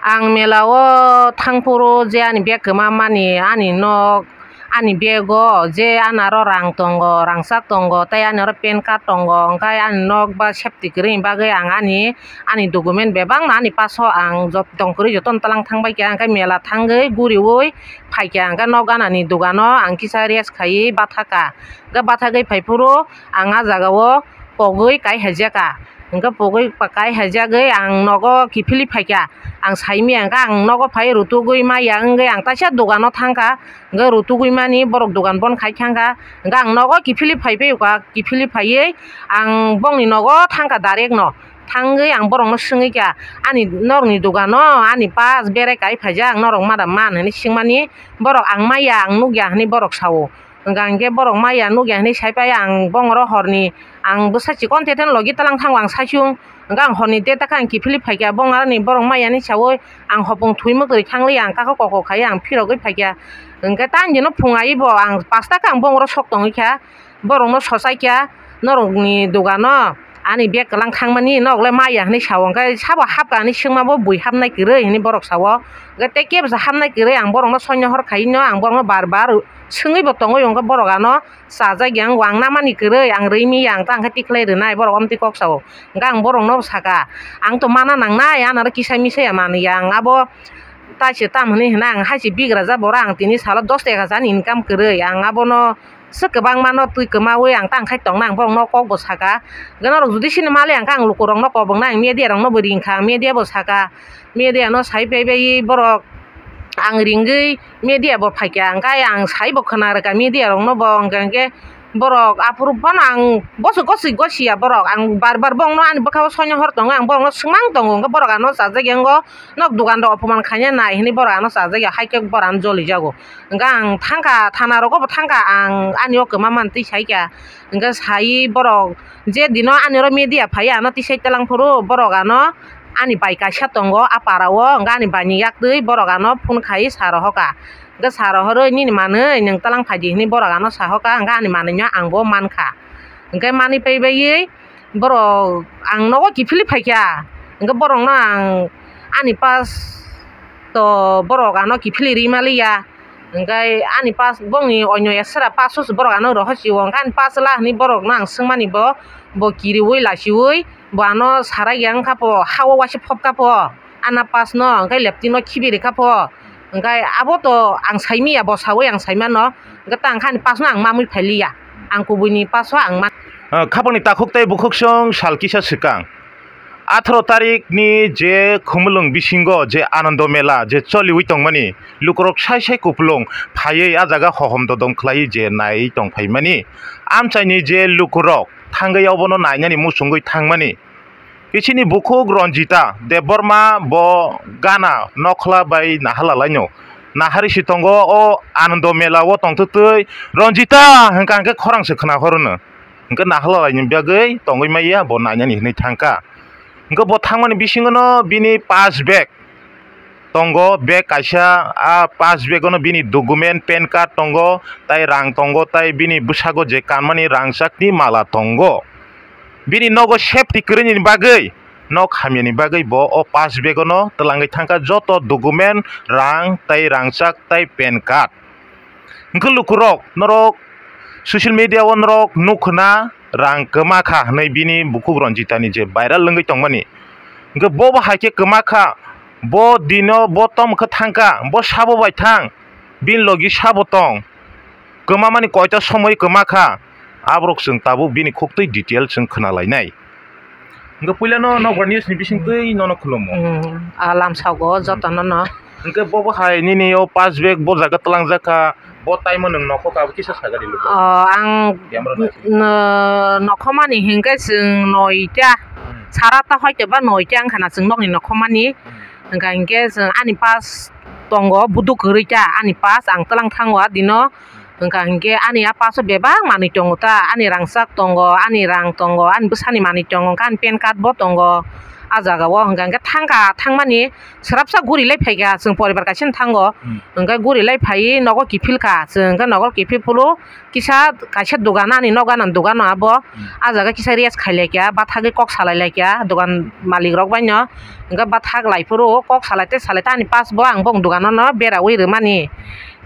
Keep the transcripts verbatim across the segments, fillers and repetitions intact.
Ang mela o thangphuru je ani bag kwma mani, ani nok, ani bag o je ani aro rang tongo, rangchak tongo, tei ani aro pan card tongo, hwnkhe ani nok ba safety kwrwini bagwi ang ani, ani document bebak no ani pass o ang jot-, tong kwrwi jotono twlang thang bai kha, hwnkhe mela thangwi guriwi phai kha, hwnkhe nok gana ni dogan o ang kisa rest khaiwi batha kha, hwnkhe bathagwi phai phuru ang ah jaga o pogwi kai hai jak kha. Hwnkhe pogwi pa-, kai hai jagwi ang nogo kiphilwi phaikha. Ang saimaya hwnkhe ang nogo phai rutugwi maya wngwi ang taisa dogano thangkha. Hwnkhe rutugwi mani borok dogan bon khai thangkha. Hwnkhe ang nogo kiphilwi phai phaiyo kha, kiphilwi phaiwi ang bongni nogo thangkha direct no. Thangwi ang borokno swngwi kha, "Ani norokni dogano ani pass berai kai phaijak, norok madam man?" hwnwi swngmani borok, "Ang maya, ang nukya," hwnwi borok sao. Hwnkha hwnkhe borok maya nukya hinwi saipai ang bongoro horni ang bwsa chikon teten logi twlang thango ang saichung. Hwnkha ang horni deta khe ang kiphilwi phaikha bongoroni borok maya hinwi saui ang hopung thwi mwtwi thangliya ang kakha kokok khaiya ang phirogwi phaikha. Hwnkhe tang dino phung aibo ang pasta khe ang bongoro sok tongwi kha borokno sochaikha norokni dogano ani bag kwlang thangmani noklai maya hinwi sao hwnkhe sabo hapkha hinwi swngma bo bui hapnai kwrwi hinwi borok sao. Hwnkhe tei kebo se hapnai kwrwi ang borokno soino hor khaino ang borokno bar bar swngwi bo tongwi hwnkhe borok ano chajak ya, ang namani kwrwi, ang rwi mi ya, ang ta hwnkhe tikhlai rwnai, borok omtwi kok sao. Hwnkhe ang borokno saka, "Ang to mana nangnai, anaro kisa misa ya manwi ya, ang abo taise tam hwnwi hwna, ang haise bigrajak borok, ang tini salo dos taka jani income kwrwi, ang abono swk kwbangmano twi kwmaui ang ta hwnkhe tongna," ang borokno kokbo saka. Hwnkhe norok jodi chini mali ang khe ang lukurokno koboknai, ang media rokno bo ringkha, ang media bo saka, media no sai phaibai borok. Ang ringwi media bo phaikha, hwnkhe ang saibo khwna rwkha media rokno bo, hwnkhe, hwnkhe borok aphuru phano ang bosok gosik gosiya borok, ang bar bar bongno ani bwkhao soino hor tongo, ang borokno swngmang tongo, hwnkhe borok ano chajak ya wngo, "Nok dogan rok opoman khaina nai," hinwi borok ano chajak ya, haikhe borok ano jolijago. Hwnkhe ang thangkha, thana rogo bo thangkha, ang ani o kwma mantwi saikha, hwnkhe sai borok je dino ani oro media phaiya ano tisai twlang phuru borok ano ani bai kaisa tongo a para o, hwnkhe ani bai ni yak twi borok ano phone khai sa rohor kha. Hwnkhe sa rohorwi, "Nini manwi nwng twlang phai di," hwnwi borok ano sa hor kha, hwnkhe ani manwi no ang bo man kha. Hwnkhe manwi pai baiwi borok ang nogo kiphilwi phai kha, hwnkhe borok no ang ani pass to borok ano kiphilwi rwi maliya. Hwnkhe ani pass bongni oino esera pass o se borok ano rohor si o, hwnkhe ani pass la hwnwi borok no ang swngmani bo, bo kiriui lachiui bo ano sarai ya wngkha po, ha o waisa phop kha po. Ana pass no hwnkhe lepti no khibi rwkha pho, hwnkhe abo to ang saimanya, bo saui ang saimano, hwnkhe ta hwnkhe ani pass no ang mamui phailiya, ang kubuini pass o ang man. Ah, khapangni takhuk tei bukhuk song sal kisa swkang, atharo tarik ni je Khumulwng bisingo je Anando Mela je choliui tongmani, lukurok sai sai kupulung phaiwi ah jaga hohom dodom khlaiwi je naiwi tong phaimani, amchaini je lukurok thangwi obono nainani muchungwi thangmani. Kisini bukhuk Ranjita Debbarma bo gana nokhla bai naharlalaino. Nahari si tongo o Anando Mela o tongtwtwi, "Ranjita!" hwnkha hwnkhe khorang se khna horono. Hwnkhe naharlalaini bagwi tongwi maya bo nainani hinwi thangkha. Hwnkhe bo thangmani bisingono bini pass bag tongo, bag kaisa, a pass bag ono bini document, pan card tongo, tai rang tongo, tai bini bwsago je kanmani rangchakni mala tongo. Bini nogo safety kwrwini bagwi, nok hamyani bagwi bo o pass bag ono twlangwi thangkha joto document, rang, tai rangchak, tai pan card. Hwnkhe lukurok norok social media o norok nukhwna rang kwma kha hwnwi bini bukhuk Ranjitani je viral wngwi tongmani. Hwnkhe bobo hai khe kwma kha, bo dino bo tom khe thangkha, bo sabo bai thang, bini logi sabo tong. Kwmamani koita somoi kwma kha, aborok chwng tabuk bini khuktwi detail chwng khwnalainai. Hwnkhe puilano nokbar news ni bisingtwi nono khulumo. Hmm, a lamsago jotono no. Hwnkhe bobo hai nini o pass bag bo jaga twlangjak kha, bo taimo nwng nokho kha, abo kisa sagari lugo. O, ang Camera naising. No-, nokhomani hwnkhe chwng noita, Hmm. Sara ta hoite ba noita wngkha na chwng nokni nokhomani. Hmm. Hwnkha hwnkhe chwng ani pass tongo, buduk kwrwi ta ani pass, ang twlang thango a dino. Hwnkha hinkhe ani a pass o bebak manwi tongo ta, ani rangchak tongo, ani rang tongo, ani bwsani manwi tongo, hwnkhe ani pan card bo tongo, A jaga o hwnkha hwnkhe thangkha, thangmani swrapsa guri lai phaikha, chwng poribar kaisa no thango. Hmm. Hwnkhe guri lai phaiwi nogo kiphilkha, chwng hwnkhe nogo kiphil phuru kisa kaisa dogan, ani nok gana dogan o abo. Hmm. A jaga kisa rest khai lai kha, bathagwi kok salai lai kha dogan malik rok bai no. Hwnkhe bathak lai phuru kok salai te salai te ani pass bo ang bong dogan o no beraui rwmani.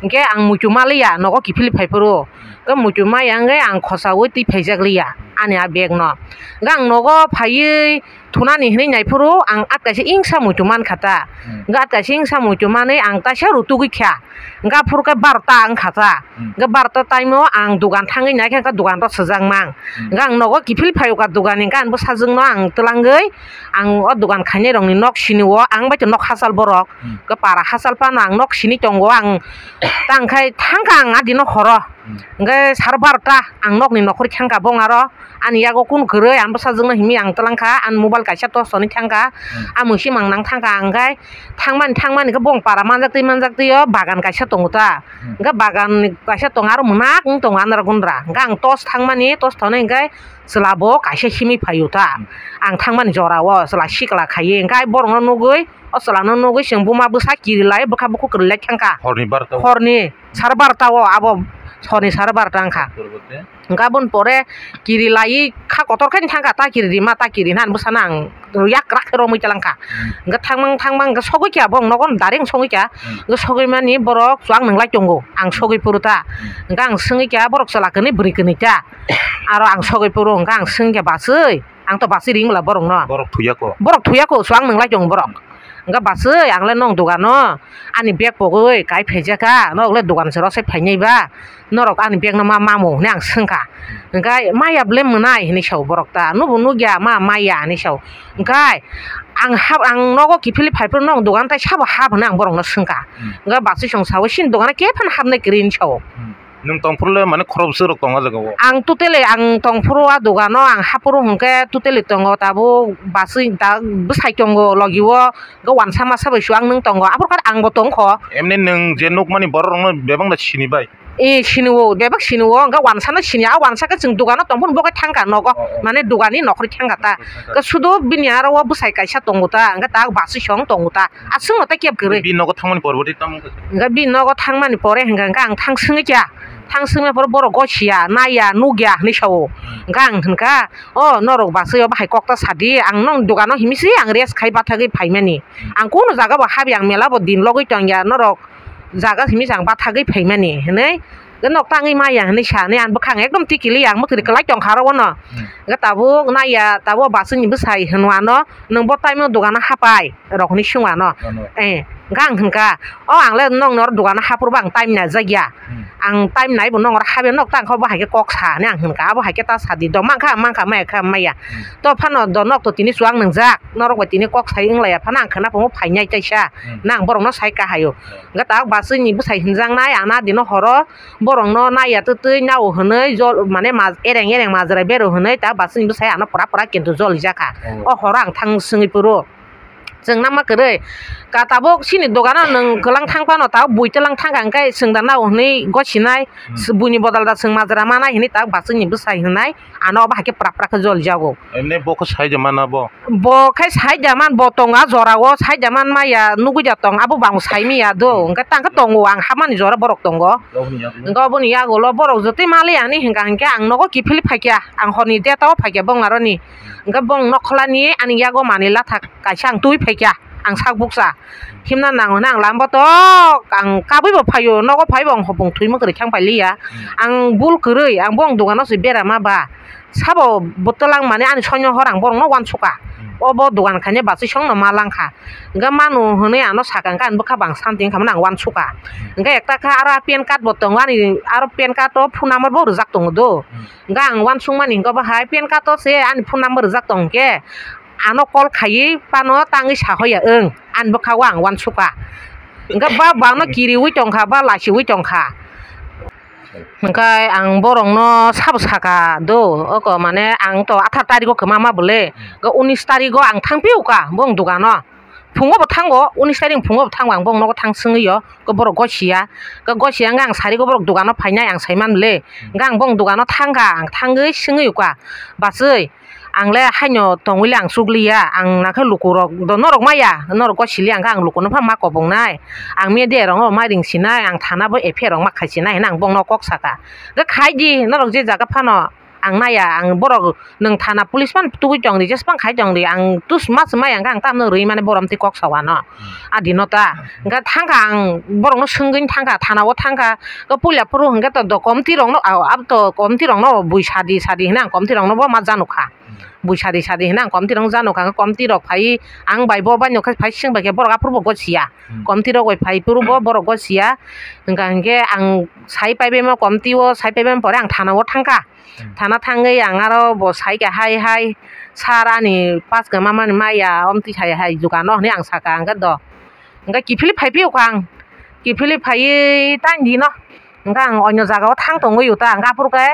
Hwnkhe ang muitu ma liya, nogo kiphilwi phai phuru. Hwnkhe muitu ma ya wngwi ang khosaui twi phaijak liya ani a bag no. Hwnkhe ang nogo phaiwi thunani hinwi nai phuru ang at kaisa ingsa muitu man kha ta. Hmm. Hwnkhe at kaisa ingsa muitu manwi ang taisa rutugwi kha. Hwnkhe aphuru khe barota wng kha ta. Hmm. Hwnkhe barota time o ang dogan thangwi nai khe, hwnkhe dogan rok swjak mang. Hmm. Hwnkhe ang nogo kiphil phai o kha dogan ni, hwnkhe ang bwsajwk no ang twlangwi ang o dogan khainai rok ni nok sini o ang bai to nok hachal borok. Hmm. Hwnkhe para hachal phano ang nok sini tongo, ang tang khai thang kha ang adi no horo. Hmm. Hwnkhe sar barota ang nokni nokhorwi thang kha bong aro ani yago kunu kwrwi ang bwsajwkno himwi ang twlang kha, ani mobile kaisa torch tonwi thang kha. Hmm. Amung simang nang thang kha, ang khai thangmani thangmani khe bong para manjak twi manjak twi o bagan kaisa tongo ta. Hmm. Hwnkhe bagan kaisa tongo, aro mwnak wng tongo anara gundra, hwnkhe ang torch thangmani torch tonwi hwnkhe chwla bo kaisa himwi phaio ta. Hmm. Ang thangmani jora o chwla sikla khaiwi hwnkhe borokno nugwi, o chwla no nugwi chwng buma bwsa kirilai bwkha bukhuk kwrwilai thangkha. Horni barota o? Horni sar barota o, abo horni sar barota wngkha. Hwnkhe aboni pore kirilaiwi kha kotor khe thangkha, ta kiri rima, ta kiri hinwi bwsano ang yak kwrak khe romwi twlang kha. Hmm. Hwnkhe thangmang thangmang hwnkhe sogwi kha, borok nogo direct sogwi kha. Hmm. Hwnkhe sogwi mani borok chuak nwnglai tongo, ang sogwi phuru ta. Hmm. Hwnkhe ang swngwi kha borok chwla kwnwi bwrwi kwnwi ta. Aro ang sogwi phuru hwnkhe ang swngwi kha, bachwi. Ang to bachwi ring bwla borokno. Borok thuya ko? Borok thuya ko, chuak nwnglai tongo borok. Hwnkhe bachwi, ang le nong dogano ani bag pogwi kai phaijak kha, norok le dogan se rw sai phainai ba, norok ani bag no ma mamo hinwi ang swngkha. Hwnkhe maya bwle mwnai hinwi sao borok ta, nubo nukya ma maya hinwi sao. Hwnkhe ang hap, ang nogo kiphilwi phai phuru nong dogan tai sabo hap hinwi ang borokno swngkha. Hmm. Hwnkhe bachwi song sao, chini dogano khe phano hapnai kwrwi hinwi sao. Hmm. Nwng tongphuru le mane khorokbwswk rok tongo o jaga o? Ang totally ang tongphuru a dogano ang haphuru hwnkhe totally tongo, tabuk bachwi da bwsai tongo logi o, hwnkhe wansa masa bai chuak nwng tongo, aphuru khe ang bo tongkho. Emni nwng je nukmani borok rokno bebak da sini bai? E, sini o, bebak sini o, hwnkhe wansa no sini, a wansa khe chwng dogano tongphuru bo khe thangkha nogo, oh, oh, mane dogani nokhorwi thangkha ta. Nokhorwi thangkha. Khe sudu bini aro o bwsai kaisa tongo ta, hwnkhe ta bachwi song tongo ta. Aswk no tei keb kwrwi. Bini nogo thangmani pore bo tei tamo wngkha? Hwnkhe bini nogo thangmani pore hwnkha, hwnkhe ang thang swngwi kha. Thang swngmani pore borok gosia, naiya, nukya hinwi sao. Hmm. Hwnkhe ang hwnkha, "O norok bachwi obo hai kok ta sadi, ang nong dogano himwi se ang rest khai bathagwi phaimani. Hmm. Ang kunu jaga bo habya, ang mela bo din logwi tongya, norok jaga himwi se ang bathagwi phaimani," hinwi. Hwnkhe nok tangwi maya hinwi sa hinwi ang bwkhang ekdom tikili ang mwkhwtwi kwlai tongkha aro bono. Hmm. Hwnkhe tabuk naiya, tabuk bachwini bwsai hwnwi ano, "Nwng bo time o dogano hapai?" rok hinwi swng ano. Ano. Eh, hwnkhe ang hwnkha, "O ang le nokni oro dogano haphuru bo ang time naijak ya. Hmm. Ang time nai bo nokni oro habya, nok tang kha bo hai khe kok sa," hinwi ang hwnkha, "Abo hai khe ta sadi, do mankha, mankha, maya kha, maya. Hmm. To phano do nok to tini chuak nwngjak, norok bai tini kok sai wng laiya phano ang khwna phungo phainai taisa," hmm, hinwi ang borokno sai kha hai o. Hmm. Hwnkhe ta bachwini bwsai hwnjaknai ang na dino horo borokno naiya twtwi nao hinwi jol, mane ma-, ereng ereng majra bero hinwi ta bachwini bwsai ano pura pura kintu jolijak kha. Oh. O horo ang thang swngwi phuru. Chwng nangma kwrwi. Ka tabuk chini dogano nwng kwlang thang phano tabuk bui twlang thang kha, hwnkhe chwng da nao hinwi gosinai, hmm, buini bodol da chwng majra manai hinwi tabuk bachwini bwsai hinai, ano obo hai khe pra pra khe jolijago. Emne bo khe sai da mana bo? Bo khe sai da man, bo tongo a jora o, sai da man maya nugwi da tong, abo bo ang sai manya do, hmm, hwnkhe tang khe tongo ang hapmani jora borok tongo. Oboni yagulo? Hwnkhe oboni yagulo borok jotoi maliya hinwi hwnkha, hwnkhe ang nogo kiphilwi phaikha, ang horni deta o phaikha bong aroni. Hwnkhe bong nokholani ani yago manwi lathak kaisa ang twi phaikha, ang sak bukcha himna nango hwnwi ang lama tok ang kabwi bo phaio, nogo phaibo ang hopung thwi mwkhwtwi thang pailiya. Hmm. Ang bul kwrwi, ang bong dogano se berama ba sabo bwtwlang mani ani soino hor ang borokno uansukha. Hmm. Obo dogan khaina bachwi songno ma langkha. Hwnkhe manu hwnwi ano sakha, hwnkhe ani bwkha bo ang santi wngkha mani ang uansukha. Hmm. Hwnkhe ekta khe aro a pan card bo tongo, ani aro pan card o phone number bo rwjak tongo do. Hmm. Hwnkhe ang uansukmani hwnkhe bo hai pan card o se ani phone number rwjak tong khe ano call khaiwi phano tangwi sahoya wng, ani bwkha o ang uansukha. Hwnkhe ba bangno kiriwi tongkha, ba lachiwi tongkha. Hwnkhe ang borokno sabo sakha do, oko mane ang to athar tarikgo kwma ma bwle, hwnkhe unis tarikgo ang thangpio kha bong dogano. Phungo bo thango, unis tarik phungo bo thango ang bong nogo thang swngwi o, borok gosia, hwnkhe gosia hwnkhe ang sarigo borok dogano phainai ang saiman le, hwnkhe ang bong dogano thangkha, ang thangwi swngwi o kha, bachwi, Ang le haino tongwi le ang chukliya, ang nakhe lukurok do norok maya, norok gosiliya, hwnkhe ang lukuno pha ma kobongnai, ang media rokno ma ringsinai, ang thana bo F I R rok ma khaisinai hinwi ang bongno kok saka. Hwnkhe khai di, norok je jaga phano ang naiya, ang borok nwng thana police phano tugui tong di, jesphang khai tong di, ang tus ma swmai, hwnkhe ang tamno rwi mani borom twi kok sa wano. A dino ta, hwnkhe thangkha ang borokno swngwi thangkha, thana o thangkha, puila phuru hwnkhe to do komti rokno, abo to komti rokno bui sadi sadi hinwi ang komti rokno bo ma janukha. Bui sadi sadi hinwi ang komti rok janukha, komti rok phai ang bai bo bai nokha phai seng bai khe borok aphuru bo gosiya. Hmm. Komti rok bai phai phuru bo borok gosiya. Hwnkha hinkhe ang sai paibaima komti o, sai paibaima pore ang thana o thangkha. Hmm. Thana thangwi ang aro bo saikha hai hai sir ani pass kwma mani maya omtwi hai hai dukano hinwi ang saka hwnkhe do. Hwnkhe kiphilwi phai phiyokha ang. Kiphilwi phaiwi tang dino. Hwnkhe ang onyo jagao thang tongwi ta, hwnkhe aphuru khe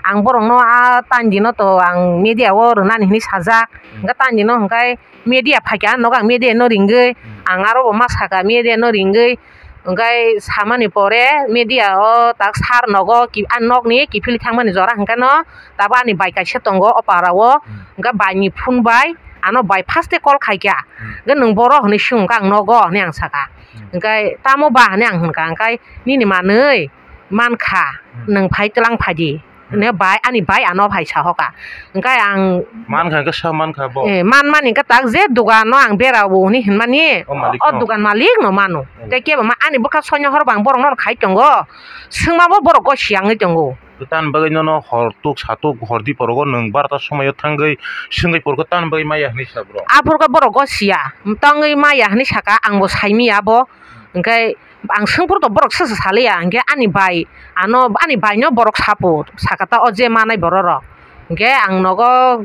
ang borokno a tang dino to ang media o rwnani hinwi sajak. Hwnkhe tang dino hwnkhe media phaikha ang nogo, ang media no ringwi ang aro bo ma saka media no ringwi. Hwnkhe samani pore media o tak sir nogo ki-, a nokni kiphilwi thangmani jora hwnkhe no tabuk ani bai kaisa tongo o para o. Hwnkhe bai ni phone bai ano bai first e call khaikha. Hwnkhe nwng boro hinwi swngkha ang nogo hinwi ang saka. Hwnkhe tamo ba hinwi ang hwnkha, hwnkhe nini manwi mankha, nwng phai twlang phai di. Hwnkhe bai, ani bai ano hai sahoka. Hwnkhe ang mankha, hwnkhe sa mankha bo. Eh, man mani hwnkhe tak je dogano ang bera o hinwi hinmani, o malik o no, dogan malik no mano. Hmm. Tei kebo ma ani bwkha soino hor bang borok no khai tongo. Swngma bo borok go siyangwi tongo. Tan bagwi nono hor tuk satuk hor di porogo nwng barota somoio thangwi swngwi porokhe tan bagwi maya hinwi sa bro. Aphuru khe borok go siya, tangwi maya hinwi saka, ang bo saimanya abo. Hwnkhe ang swngphuru to borok se se saliya, hwnkhe ani bai ano, ani bai no borok sapo saka ta o je manai borok rok. Hwnkhe ang nogo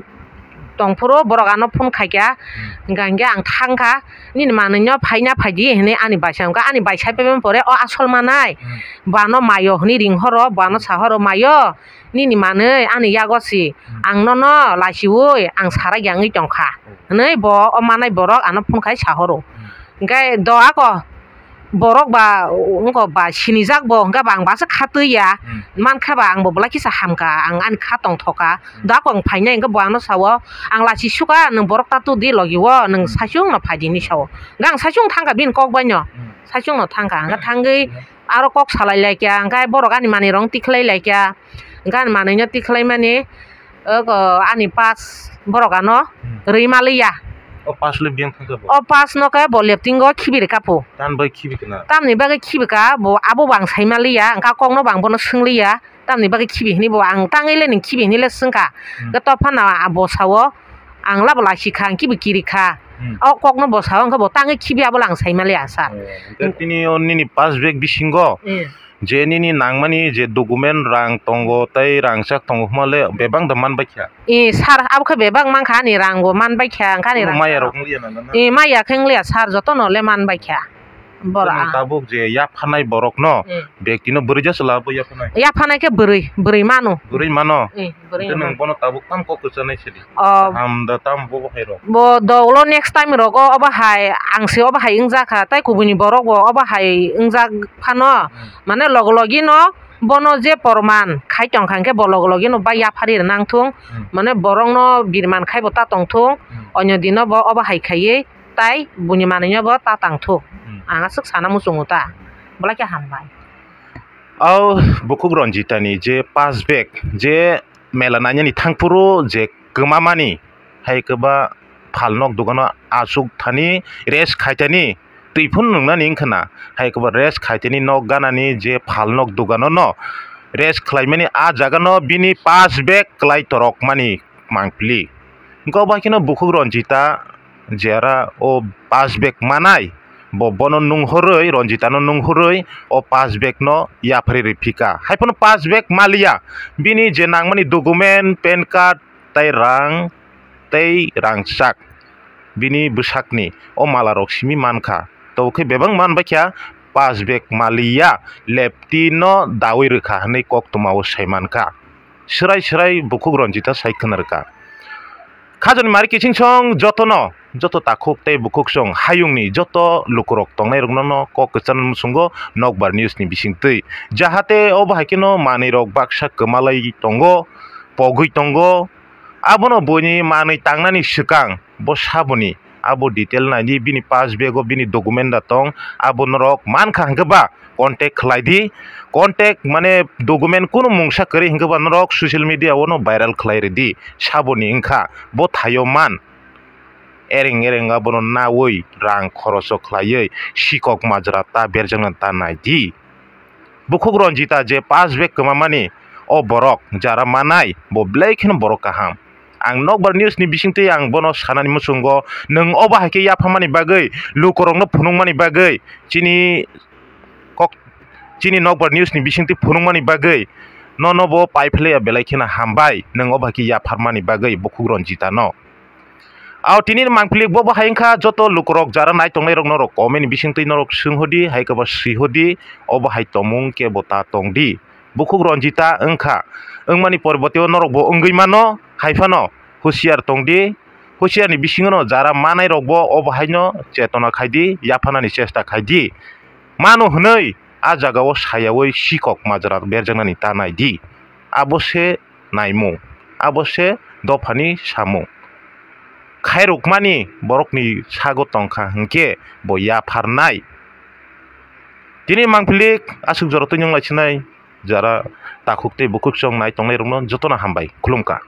tongphuru borok ano phone khaikha, hwnkha hwnkhe ang thangkha, "Nini manwino phaina phaidi," hinwi ani bai sa hwnkha, ani bai sai phaima pore o asol manai, hmm, bano mayo hinwi ringhoro, bano sahoro, "Mayo, nini manwi ani yago si, hmm, ang nono lachiui ang sarai yangwi tongkha," hmm, hinwi bo o manai borok ano phone khai sahoro. Hmm. Hwnkhe do ako borok ba wngkha ba sinijak bo, hwnkhe ba ang bo aswk kha twi ya, hmm, mankha ba ang bo belai kisa hamkha, ang ani kha tongthokha. Hmm. Do ako ang phainai hwnkhe bo ano sao, "Ang lachi sukha, nwng borok ta tudi logi o, nwng, hmm, saichung no phai di," hinwi sao. Hwnkhe ang saichung thangkha bini kok bai no, hmm, saichung no thangkha, hwnkhe thangwi, hmm, aro kok salai laikha, hwnkhe borok ani manwi rok tikhlai laikha, hwnkhe ani manwi no tikhlai mani, Oko ani pass borok ano, hmm, rwi maliya. O pass le biyang thangkha bo? O pass no khe bo leptingo khibi rwkha pho. Tamni bagwi khibi khna? Tamni bagwi khibi kha bo, abo bo ang sai maliya, hwnkha kok no bo ang bono swngliya. Tamni bagwi khibi hinwi bo ang tangwi le nwng khibi hinwi le swngkha. Hmm. Khe to phano abo sao ang labo lachi kha, ang khibi kiri kha. Hmm. O kok no bo sao, hwnkhe bo tangwi khibi abo le ang sai maliya sir. Oh, hwnkhe tini o nini pass bag bisingo, hmm, je nini nangmani je document rang tongo tei rangchak tongo hwnba le bebak da man baikha? Eh, sir, abo khe bebak mankha, ani rang bo man baikha, hwnkhe ani rang. Maya rok wng liya na, na, na? Eh, maya khe wng liya sir, jotono le man baikha. Borok ang tabuk je yapharnai borok no, eh, bekti no bwrwi jasa labo yapharnai? Yapharnai khe bwrwi, bwrwi mano. Bwrwi mano? Eh, bwrwi mano. Hwnkhe nwng bono tabuk tamo kok kwchanai sidi? Oh. Kaham da tamo bo hai rok? Bo doglo next time rogo obo hai ang se obo hai wngjak kha, tei kubuni borok bo obo hai wngjak phano, hmm, mane logo logi no bono je porman khai tong kha, hwnkhe bo logo logi no bai yaphari rwnang thung, hmm, mane borok no birman khai bo ta tong thung, hmm, onyo dino bo obo hai khaiwi tai buni manwi no bo ta tang thung, hmm, ang aswk sana muchungo ta, belai khe hambai. O bukhuk Ranjita ni je pass bag je mela nainani thangphuru je kwmamani, hai kwba phalnok dogano achuk thani rest khaitani twi phano nungnani wngkhana, hai kwba rest khaitani nok ganani je phalnok dogano no rest khlaimani, a jagano bini pass bag kwlai torokmani mangpili. Wngkha bai kheno bukhuk Ranjita jera o pass bag manai, bo bono nunghorwi, Ranjitano nunghorwi o pass bag no yapharwi rwphika. Haiphano pass bag maliya, bini je nangmani document, pan card, tei rang, tei rangchak bini bwsakni o malarok simi mankha. Tobokhe bebak manbaikha pass bag maliya, lepti no dawi rwkha hwnwi koktwmao sai mankha. Swrai swrai bukhuk Ranjita sai khna rwkha. Khajani mari kiching song jotono, joto takhuk tei bukhuk song hayungni joto lukurok tongnairokno no kok kwchan muchungo Nokbar News ni bisingtwi. Jahate obo hai kheno manwirok baksa kwmalai tongo, pogwi tongo, Abono buini manwi tangnani swkang bo saboni abo detail naidi, bini pass bag o bini document da tong, abo norok mankha hwnkhe ba contact khlai di. Contact mane document kunu mungsa kwrwi hwnkhe ba norok social media o no viral khlai rwdi, saboni wngkha bo thaio man. Ereng ereng abono naui rang khoroso khlaiwi sikok majra ta berjakna ta naidi. Bukhuk Ranjita je pass bag kwmamani, o borok jara manai, bo belai kheno borok kaham. Ang Nokbar News ni bisingtwi ang bono sanani muchungo, nwng obo hai khe yapharmani bagwi, lukurokno phunukmani bagwi, chini kok, chini Nokbar News ni bisingtwi phunukmani bagwi, nono bo pai phlaiya belai kheno hambai, nwng obo hai khe yapharmani bagwi Bukhuk Ranjita no. Ao tini ni mangpili bo bo hai wngkha, joto lukurok jara nai tongnai rok norok comment ni bisingtwi norok swng hodi, hai khe bo swi hodi, obo hai tongmung khe bo ta tong di. Bukhuk Ranjita wngkha, wngmani porbote o norok bo wngwi mano, hai phano husiar tong di. Husiar ni bisingo no jara manai rok bo obo hai no chetona khai di, yaphanani chesta khai di. Mano hwnwi a jaga o sayaui sikok majra berjaknani ta nai di. Abo se naimung, abo se dophani samung. Khairokmani borokni sago tongkha hinkhe bo yapharnai. Tini mangpili aswk jora twi nung lai sinai, jara takhuk tei bukhuk chong nai tongnai rokno jotono hambai khulumkha.